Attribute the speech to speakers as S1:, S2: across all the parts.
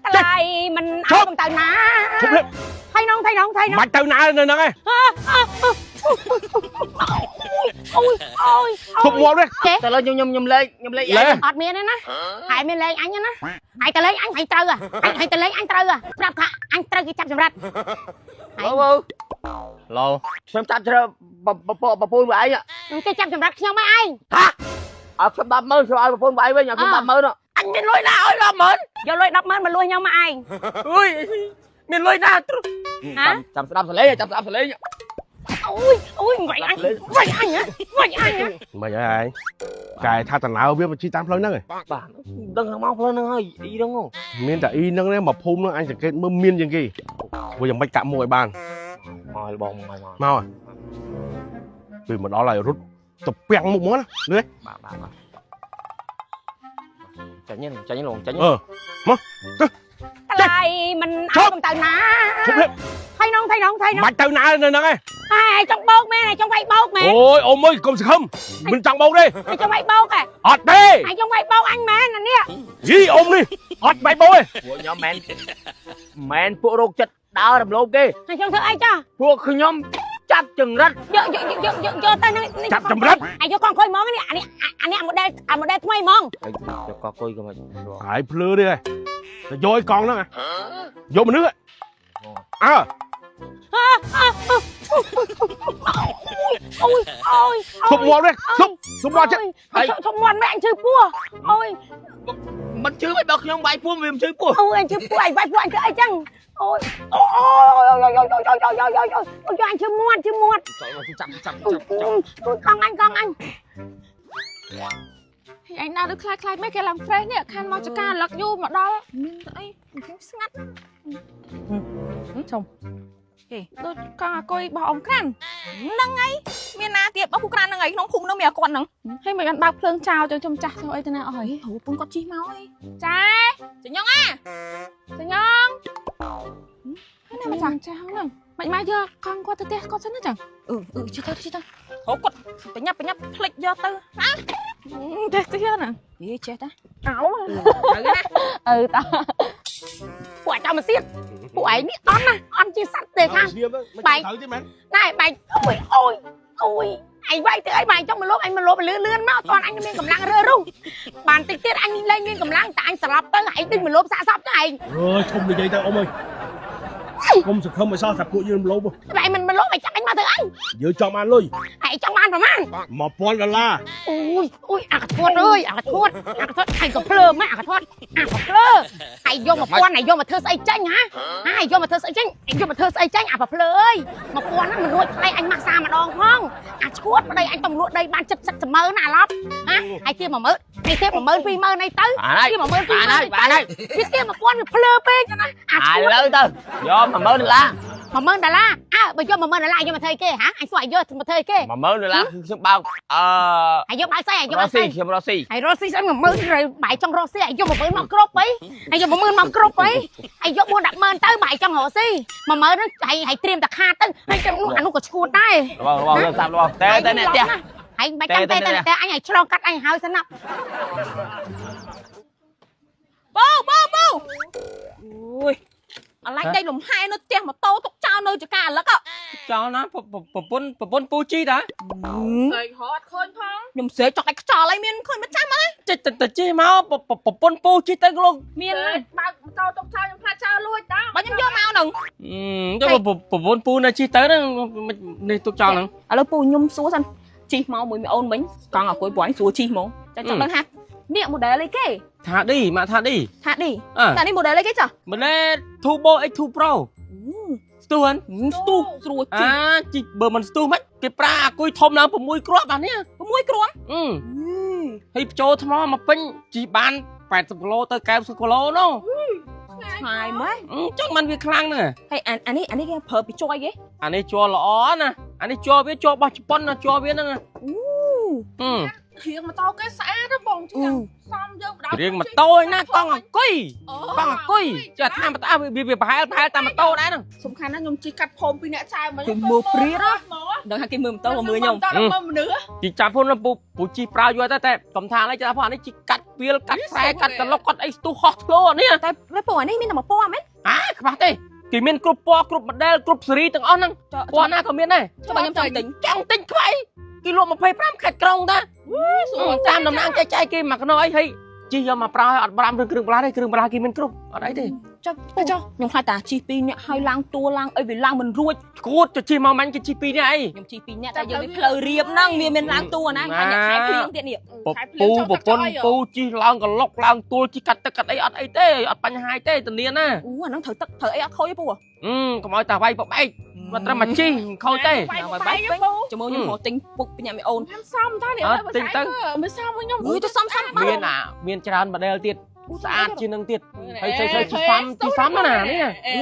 S1: ថ្លៃមិនឲ្យខ្ញុំទៅណា
S2: ឈប់នេះ
S1: ថៃនងថៃនងថៃនង
S2: មិនទៅណានៅហ្នឹងឯង
S1: អូយអូយ
S2: ឈប់ងាប់នេះ
S1: ទេ
S3: តែលើខ្ញុំខ្ញុំខ្ញុំលេងខ្ញុំលេង
S2: លេ
S1: អត់មានទេណាហើយមានលេងអញណាហើយទៅលេងអញហើយត្រូវអញហើយទៅលេងអញត្រូវប្រាប់ថាអញត្រូវគេចាប់ចម្រិត
S3: អូអូឡូខ្ញុំចាប់ជ្រើប្រពន្ធពួកឯង
S1: គេចាប់ចម្រិតខ្ញុំហ៎ឯង
S3: ហាឲ្យខ្ញុំ100000ខ្ញុំឲ្យប្រពន្ធពួកឯងវិញឲ្យខ្ញុំ100000អញមានលុយណាឲ្យ100000
S1: យកលុយ100000មកលួចខ្ញុំមកឯង
S3: អុយមានលុយណាចាំស្ដាប់សលេងចាំស្ដាប់សលេង
S1: អូយអូយវាយអញវាយអញវាយអញ
S2: មិនអីឯងកែថាតណៅវាបញ្ជីតាមផ្លូវហ្នឹងឯង
S3: បាទដឹងខាងមកផ្លូវហ្នឹងហើយអ៊ីហ្នឹង
S2: មានតែអ៊ីហ្នឹងមកភូមិហ្នឹងអញសង្កេតមើលមានជាងគេព្រោះយ៉ាងម៉េចកាក់មួយឲ្យបាន
S3: មកឲ្យបងមកមក
S2: មកពេលមកដល់ហើយរត់ទៅពាំងមុខមកណាលឿន
S3: បាទបាទបាទចាញ់ចាញ់លងចាញ់
S2: អឺមក
S1: ថ្លៃមិនឲ្យខ្ញុំទៅណា
S2: ឈប់នេះ
S1: ថៃនងថៃនងថៃនង
S2: មិនទៅណានៅហ្នឹងឯង
S1: ហើយចង់បោកមែនហើយចង់វាយបោកមែន
S2: អូយអូមអើយកុំសង្ឃឹមមិនចង់បោកទេ
S1: ហើយចង់វាយបោកហ៎
S2: អត់ទេ
S1: ហើយចង់វាយបោកអញមែនអានេះ
S2: យីអ៊ំនេះអត់បាយបោកទេ
S3: ពួកខ្ញុំមិនមែនពួករោគចិត្តដើររំលោភគេ
S1: ហើយចង់ធ្វើអីចា
S3: ពួកខ្ញុំចាប់ចង្រិត
S1: យកយកយកយកយកទៅនឹង
S2: ចាប់ចម្រិត
S1: អាយកកង់ខុយហ្មងនេះអានេះអានេះ model អា model ថ្មីហ្មង
S3: យកកគុយក៏មិន
S2: ហើយភ្លឺនេះឯងទៅយកឲ្យកង់ហ្នឹងយកមនុស្សអើ
S1: អូយអូយ
S2: ឈប់ងាប់នេះឈប់ឈប់ងាប់ចិត្ត
S1: ហើយឈប់មាត់ម៉ែអញជឿពោះអូយ
S3: មិនជឿមិនដល់ខ្ញុំវាយពោះវាមិនជឿពោះ
S1: អូយអញជឿពោះអញវាយពោះអញធ្វើអីចឹងអូយអូយអូយអូយអូយអូយអូយអូយអូយអូយអញជឿមាត់ជឿមាត់
S3: ចាប់ចាប់
S1: អូយអូយកង់អញកង់អញ
S4: ឯងដើរដូចខ្លាចខ្លាចមែនគេឡើង fresh នេះខានមកចការលឹកយូរមកដល់មានអីខ្ញុំស្ងាត់
S5: ជុំគេ
S4: ដូចកង់អាគុយរបស់អ៊ំក្រាន់
S5: ហ្នឹងហើយមានណាទៀតបើពូក្រានហ្នឹងហើយក្នុងភូមិហ្នឹងមានអាគាត់ហ្នឹង
S4: ហើយមិនបានបើកភ្លើងចោលចុំចាស់ចុះអីទៅណាអស់ហើយ
S5: ហូពូនគាត់ជិះមកអី
S4: ចា
S5: ចញងអា
S4: ចញងហើយណាមកចាស់ចាស់ហ្នឹងមិនមកយកកង់គាត់ទៅផ្ទះគាត់សិនណាចា
S5: អឺអឺជិះទៅជិះទៅហូគាត់បញ្ញាប់បញ្ញាប់ភ្លេចយកទៅណា
S4: ចេះចេះណា
S5: យីចេះតា
S4: អោ
S5: ទៅណា
S4: អឺតា
S1: ពួកអាចមកសៀតពួកឯងនេះអន់ណាអន់ជាសត្វទេខាង
S2: បាយត្រូវទេមែន
S1: ណែបែកអូយអូយអូយអញវាយទៅអីបែកចង់មកលបអញមកលបលឿនលឿនមកតន់អញមានកម្លាំងរើរុះបានតិចទៀតអញលែងមានកម្លាំងតែអញស្លាប់ទៅឯងដេញមកលបសាកសពទៅឯង
S2: អើយឈុំនិយាយទៅអ៊ំអើយកុំសង្ឃឹមឲ្យសោះថាពួកយើងរំលោភ
S1: បែកមិនមកលបឯងចាប់អញមកទៅអី
S2: យើងចង់បានលុយ
S1: ឯងចង់បានប្រហែល
S2: 1000ដុល្លារ
S1: អូយអូយអាកធាត់អើយអាកធាត់អាកធាត់ឯងក៏ភ្លើម៉ែអាកធាត់អាកភ្លើឯងយក1000ឯងយកមកធ្វើស្អីចាញ់ហាឯងយកមកធ្វើស្អីចាញ់ឯងយកមកធ្វើស្អីចាញ់អាភ្លើអើយ1000ហ្នឹងមិនរួចថ្លៃអញម៉ាក់សាម្ដងផងអាឈួតប្តីអញតំលក់ដីបាន70 70ម៉ឺនណាអាឡប់ហាឯងទៀត10000ឯងទៀត10000 20000អីទៅ
S3: បានហើយ
S1: ទៀត10000 20000
S3: បានហើយបានហើយ
S1: វាទៀត1000វាភ្លើពេកណាអាឈួត
S3: ឥឡូវទៅយក10000ដុល្លារ
S1: 10000ដុល្លារអើបើយក10000ដុល្លារយកមកធ្វើអីគេហាអញស្គាល់យកមកធ្វើអីគេ
S3: 10000ដុល្លារគឺខ្ញុំបើកអឺ
S1: អាយកបើកស្អីអាយ
S3: រកស៊ី
S1: កបើកស្អី
S3: ខ្ញុំរកស៊ី
S1: ហើយរកស៊ីស្អី10000ត្រូវបាយចង់រកស៊ីអាយក10000មកគ្រប់អីអាយក10000មកគ្រប់អីអាយក4 100000ទៅបាយចង់រកស៊ី10000ហ្នឹងហើយហើយត្រៀមតែខាតទៅហើយចាំនោះអានោះក៏ឈួតដែរ
S3: របស់របស់លើសាប់របស់តែតែអ្នកផ្ទះ
S1: ហើយមិនចាំទេតែតែអញឲ្យឆ្លងកាត់អញហើយសិនណា
S5: បោបោបោអូយអឡែកដីលំហែនៅផ្ទះម៉ូតូទុកចោលនៅចការលឹក
S3: ចោលណាប្រពន្ធប្រពន្ធពូជីតា
S4: ស្អីហត់ឃើញផង
S5: ខ្ញុំស្រែកចង់ឲ្យខ្យល់អីមានឃើញមិនចាំអី
S3: ចិត្តតែជីមកប្រពន្ធពូជីទៅលោក
S5: មាន
S4: បើកម៉ូតូទុកចោលខ្ញុំខ្លាចចោលលួចតា
S5: បើខ្ញុំយកមកហ្នឹង
S3: ទៅប្រពន្ធពូនៅជីទៅហ្នឹងនេះទុកចោលហ្នឹង
S5: ឥឡូវពូខ្ញុំសួរសិនជីមកមួយមីអូនមិញកង់អាគុយព្រោះអញសួរជីហ្មងចាចង់ដឹងថានេះ model អីគេ
S3: ថាឌីមកថាឌី
S5: ថាឌី
S3: អើ
S5: តែនេះ model អីគេចា
S3: ម៉ណែ Turbo X2 Pro ស្ទួន
S5: ស្ទុះស្រួលជី
S3: អាជីបើមិនស្ទុះមិនគេប្រាអាគុយធំឡើង6គ្រាប់អានេះ
S5: 6គ្រាប់
S3: អឺហើយបញ្ចូលថ្មមកពេញជីបាន80គីឡូទៅ90គីឡូនោះ
S5: ឆ្ងាយម៉េច
S3: ចឹងมันវាខ្លាំងហ្នឹង
S5: ហើយអានេះអានេះគេប្រើពីជួយគេ
S3: អានេះជ័រល្អណាអានេះជ័រវាជ័ររបស់ជប៉ុនណាជ័រវាហ្នឹង
S5: អូ
S3: អឺ
S4: រៀងម៉ូតូគេស្អាតបងជាងសំយើងបដ
S3: រៀងម៉ូតូឯណាកង់អង្គុយ កង់អង្គុយចាថាម៉ូតូវាវាប្រហែលប្រហែលតាមម៉ូតូដែរហ្នឹង
S4: សំខាន់ណាស់ខ្ញុំជិះកាត់ភូមិពីអ្នកចែមក
S5: គេមើលព្រាត
S4: ហ្មង
S5: ដឹងថាគេមើលម៉ូតូក៏មើលខ្ញុំ
S4: តើមើលមនុស្ស
S3: ជីចាប់ផងពូពូជីប្រើយូរតែតែកំថាឡើយចាផងអានេះជីកាត់ វាលកាត់ស្រែកាត់កន្លុកកាត់អីស្ទុះហោះធ្លោនេះ
S5: តែតែពូអានេះមានតែមួយពណ៌មែន
S3: អាខ្វះទេគេមានគ្រប់ពណ៌គ្រប់ model គ្រប់ស៊េរីទាំងអស់ហ្នឹងពណ៌ណាក៏មានដែរ
S5: ចុះបើខ្ញុំចង់ទិញ
S3: ចង់ទិញខ្វៃគេលក់25ខេត្តក្រុងតាតាមតំណាងចែកចាយគេមកកណោអីហើយជិះយកមកប្រើឲ្យអត់បារម្ភរឿងគ្រឿងបន្លាស់ទេគ្រឿងបន្លាស់គេមានគ្រប់អត់អីទេ
S5: ចុះពូចុះខ្ញុំខ្លាចតាជិះពីរនាក់ហើយឡើងតួឡើងអីវាឡើងមិនរួច
S3: ឈួតទៅជិះមកមាញ់គេជិះពីរនាក់អី
S5: ខ្ញុំជិះពីរនាក់តែយើងវាផ្លូវរៀបហ្នឹងវាមានឡើងតួណាហើយអ្នកខែភ្លៀងទៀតនេះ
S3: ពពូប្រពន្ធពូជិះឡើងកឡុកឡើងទួលជិះកាត់ទឹកកាត់អីអត់អីទេអត់បញ្ហាទេធានាណា
S5: អូអាហ្នឹងត្រូវទឹកត្រូវអីអត់ខូចទេពូ
S3: កុំឲ្យតាវាយបបែកមកត្រឹមមកជិះមិនខូចទេ
S4: បាយបាយពូ
S5: ចាំមើលខ្ញុំរកទិញពុកពីញ៉ាំមីអូន
S4: ខ្ញុំសំតើនេះមិនសំវិញខ្ញុំ
S5: អុយទៅសំសំបាន
S3: មានអាមានច្រើន model ទៀតស្អាតជាងនឹងទៀតហើយស្អីស្អីជិះសំជិះសំណានេះ
S4: អេ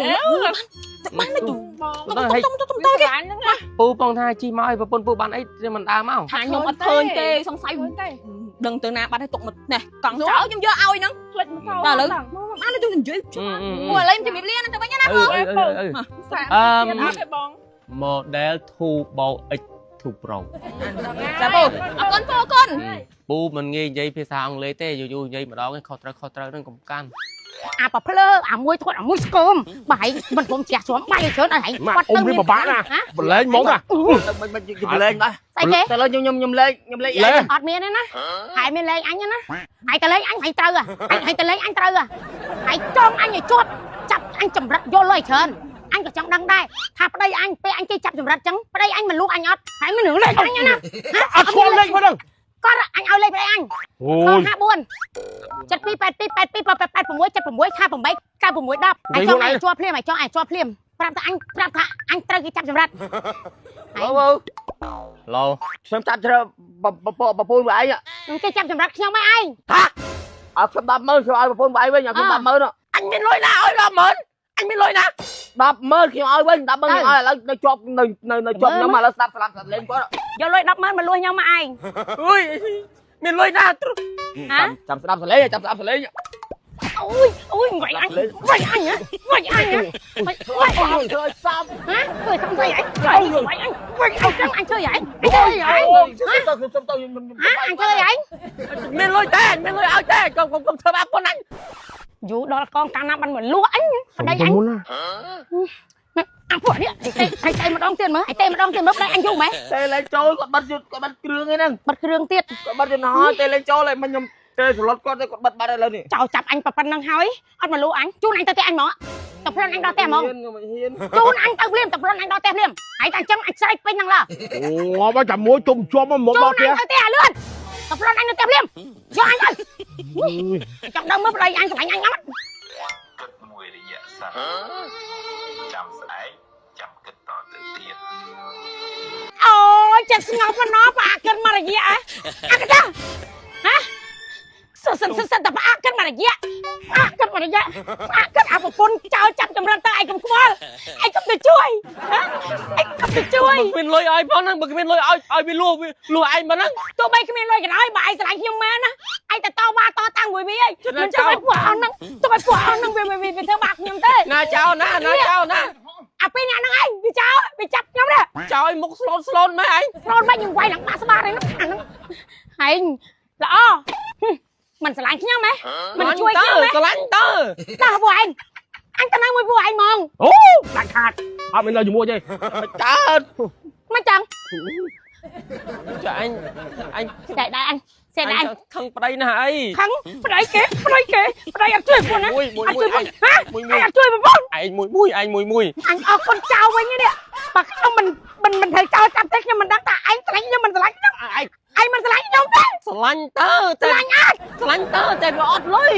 S5: ទៅបានមិនទូ
S4: បង
S3: ដល់ហើយ
S5: ទុំទុំទុំទៅគេ
S4: ហ្នឹងណា
S3: ពូបងថាជិះមកឲ្យប្រពន្ធពូបានអីមិនដើរមក
S5: ថាខ្ញុំអត់ឃើញទេសង្ស័យ
S4: ទេ
S5: ដឹងទៅណាបាត់ឲ្យទុកមកនេះកង់ចោលខ្ញុំយកឲ្យហ្នឹង
S4: ផ្លិចមក
S5: តែឥឡូវបានទៅនិយាយអូឥឡូវខ្ញុំជំរាបលាណាទៅវិញណា
S3: អឺអឺអឺ
S4: សា
S3: អឺ
S4: អត់ទេបង
S3: model 2 Bow X 2 Pro
S5: ចាពូអរគុណពូអរគុណ
S3: ពូមិនងាយនិយាយភាសាអង់គ្លេសទេយូរយូរនិយាយម្ដងឯងខុសត្រូវខុសត្រូវនឹងកុំកាន់
S1: អាប្រភ្លើអាមួយធាត់អាមួយស្គមបាយមិនព្រមជ្រះជ្រាំបាយឲ្យច្រើនឲ្យហែង
S2: ម៉ាក់អ៊ំនេះពិបាកណាបលែងហ្មងតា
S3: មិនមិនខ្ញុំលេងដែរ
S1: ស្អីគេ
S3: តែឥឡូវខ្ញុំខ្ញុំខ្ញុំលេងខ្ញុំលេង
S2: លេង
S1: អត់មានទេណាហើយមានលេងអញណាហើយទៅលេងអញហើយត្រូវហើយទៅលេងអញត្រូវហើយចងអញឲ្យជាប់ចាប់អញចម្រិតយកលុយច្រើនអញក៏ចង់ដឹងដែរថាប្តីអញពេលអញគេចាប់ចម្រិតចឹងប្តីអញមិនលក់អញអត់ហើយមានរឿងលេងអញណា
S2: អត់ស្គាល់លេខហ្នឹង
S1: គាត់អញឲ្យលេខប្តីអញ
S2: អូយ
S1: 054 72 82 82 86 76 58 96 10អញចង់អញជាប់ភ្លាមអញចង់អញជាប់ភ្លាមប្រាប់ថាអញប្រាប់ថាអញត្រូវគេចាប់ចម្រិត
S3: ឡូឡូ
S6: ខ្ញុំចាប់ជ្រើប្រពន្ធវាឯង
S1: គេចាប់ចម្រិតខ្ញុំហ៎ឯង
S6: ឲ្យខ្ញុំ100000ខ្ញុំឲ្យប្រពន្ធវាឯងវិញឲ្យខ្ញុំ100000
S3: អញមានលុយណាឲ្យ100000អញមានលុយណា
S6: 100000ខ្ញុំឲ្យវិញ100000ខ្ញុំឲ្យឥឡូវនៅជាប់នៅនៅនៅជាប់ខ្ញុំឥឡូវស្ដាប់ស្ដាប់ស្ដាប់លេងគាត់
S1: យកលុយ100000មកលួចខ្ញុំមកឯង
S3: អុយមានលុយណាទ្រុ
S6: ចាំស្ដាប់សលេងចាំស្ដាប់សលេង
S1: អូយអូយវាយអញវាយអញហ៎វាយអញហ៎វាយវាយអញ
S6: ធ្វើឲ្យសំ
S1: ហ៎ធ្វើសំស្អីអញវាយអញវាយអញចឹងអញធ្វើអីអញធ្វើអីហ៎
S6: ខ្ញុំទៅខ្ញុំទៅខ្ញុំ
S1: អញធ្វើអី
S3: មានលុយទេមានលុយឲ្យទេកុំកុំកុំធ្វើបាបប៉ុនអញ
S1: យូរដល់កងកាលណាបានមកលួចអញប្តីអញ
S2: មុនណា
S1: អាពួកនេះអីទេម្ដងទៀតមើលអីទេម្ដងទៀតមើលប្តីអញយូរម៉េច
S6: ទេលេងចូលគាត់បិទគាត់បិទគ្រឿងឯហ្នឹង
S1: បិទគ្រឿងទៀត
S6: គាត់បិទយន្តហោះទេលេងចូលហើយមិនខ្ញុំទេសឡុតគាត់ទៅគាត់បិទបាត់ឥឡូវនេះ
S1: ចោលចាប់អញប៉ុណ្្នឹងហើយអត់មកលួចអញជូនអញទៅផ្ទះអញហ្មងទៅប្លន់អញដល់ផ្ទះហ្មង
S6: ខ្ញុំមិនហ៊ាន
S1: ជូនអញទៅភ្លាមទៅប្លន់អញដល់ផ្ទះភ្លាមហើយតែអញ្ចឹងអញស្រែកពេញហ្នឹងឡើ
S2: អូបើចាំមួយជុំជាប់មក
S1: ជូ
S2: ដល់ផ្ទះ
S1: នអញទៅផ្ទះលឿនទៅប្លន់អញនៅផ្ទះភ្លាមយកអញទៅចង់ដឹងមើលប្តីអញស្រឡាញ់អញអត់
S7: គិតមួយរយៈសិនចាំស្អែកចាំគិតតទៅទៀត
S1: អូយចិត្តស្ងប់ប៉ុណ្ណោះផ្អាកគិតមករយៈអាកតាហ៎សិសិសិសិតែផ្អាកគិតមករយៈផ្អាកគិតមករយៈផ្អាកគិតអាប្រពន្ធចោលចាប់ចម្រិតទៅឯងកុំខ្វល់ឯងកុំទៅជួយហ៎ឯងកុំទៅជួយ
S3: មានលុយឲ្យប៉ុនហ្នឹងបើគ្មានលុយឲ្យឲ្យវាលួលួឯងប៉ុណ្ណឹង
S1: ទោះបីគ្មានលុយក៏ដោយបើឯងស្រឡាញ់ខ្ញុំមែនណាឯងតែតវ៉ាតតាំងមួយវាឯងមិនចាំឲ្យពួកអស់ហ្នឹងទោះឲ្យពួកអស់ហ្នឹងវាវាវាធ្វើបាបខ្ញុំទេ
S3: ណាចោលណាណាចោលណា
S1: អាពេលអ្នកហ្នឹងឯងវាចោលវាចាប់ខ្ញុំនេះ
S3: ចោលឲ្យមុខស្លូតស្លូតម៉េចឯង
S1: ស្រោនមកខ្ញុំវាយឡើងបាក់ស្បាតហ្នឹងអាហ្នឹងឯងល្អមិនស្រឡាញ់ខ្ញុំហ៎មិនជួយខ្ញុំហ៎
S3: ស្រឡាញ់តើ
S1: តោះពួកឯងអញទៅនៅមួយពួកឯងហ្មង
S2: អូដាច់ខាតអត់មាននៅជាមួយទេ
S3: មិនកើត
S1: មិនចឹង
S3: ចាអញអញ
S1: តែដែរអញសេដែរ
S3: ខឹងប្តីណាស់អី
S1: ខឹងប្តីគេប្តីគេប្តីអត់ជួយពួកណា
S3: មួយមួយ
S1: អត់ជួយ
S3: មួយ
S1: ពួកហ៎
S3: មួយមួយ
S1: អញអត់ជួយប្រពន្ធ
S3: ឯងមួយមួយឯងមួយមួយ
S1: អញអរគុណចៅវិញនេះបើខ្ញុំមិនមិនមិនត្រូវចោលចាប់ទេខ្ញុំមិនដឹងថាឯងស្រឡាញ់ខ្ញុំមិនស្រឡាញ់ខ្ញុំ
S3: ឯង
S1: ឯងមិនស្រឡាញ់ខ្ញុំទេ
S3: ស្រឡាញ់តើ
S1: ស្រឡាញ់អត់
S3: ស្រឡាញ់តើតែវាអត់លុយ